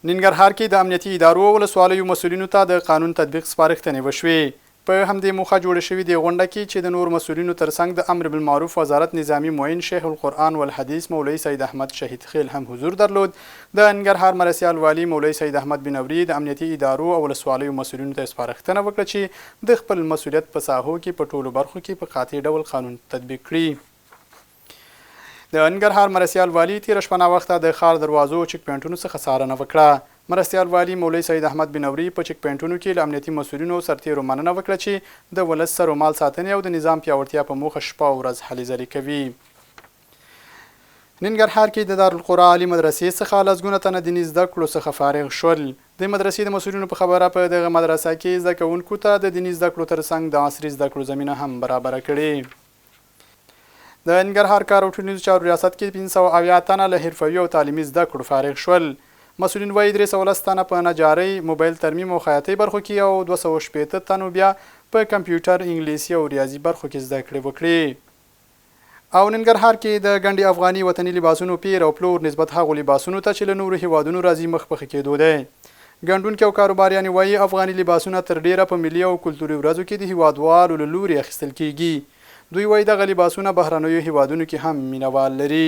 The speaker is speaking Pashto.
ننګرهار کې د امنیتي ادارو او ولسوالیو مسؤلینو ته د قانون تطبیق سپارښتنې وشوې. په همدې موخه جوړې شوې دې غونډه کې چې د نورو مسؤلینو ترڅنګ د امر بالمعروف وزارت نظامي معین شیخ القرآن والحدیث مولوي سید احمد شهید خېل هم حضور درلود، د ننګرهار مرستیال والي مولوي سید احمد بنوري د امنیتي ادارو او ولسوالیو مسؤلینو ته سپارښتنه وکړه چې د خپل مسؤلیت په ساحو کې په ټولو برخو کې په قاطع ډول قانون تطبیق کړي. د ننګرهار مرستیال والي تېره شپه ناوخته د ښار دروازو او چک پوینټونو څخه څارنه وکړه. مرستیال والي مولوي سعید احمد بنوري په چک پوینټونو کې له امنیتي مسؤلینو او سرتېرو مننه وکړه چې د ولس سر و مال ساتنې او د نظام پیاوړتیا په موخه شپه او ورځ هلې ځلې کوي. ننګرهار کې د دارالقرا عالي مدرسې څخه لسګونه تنه دیني زده کړو څخه فارغ شول. د مدرسې د مسؤلینو په خبره په دغه مدرسه کې زده کوونکو ته د دیني زده کړو ترڅنګ د عصري زده کړو زمینه هم برابره کړې. د ننګرهار کار او ټولنیزو چارو ریاست کې 570 تنه له حرفوي او تعلیمي زده کړو فارغ شول. مسؤلین وايي 310 تنه په نجارۍ، موبایل ترمیم او خیاطۍ برخو کې او 260 تنو بیا په کمپیوټر، انګلیسي او ریاضي برخو کې زده کړې وکړې. او ننګرهار کې د ګنډې افغاني وطني لباسونو پېر او پلور نسبت هغو لباسونو ته چې له نورو هېوادونو راځي مخ په ښه کېدو دی. ګنډونکي او کاروباریان وايي، افغاني لباسونه تر ډېره په ملي او کلتوري ورځو کې د هېوادوالو له لوري اخیستل کېږي. دوی وايي، دغه لباسونه بهرنیو هېوادونو کې هم مینه وال لري.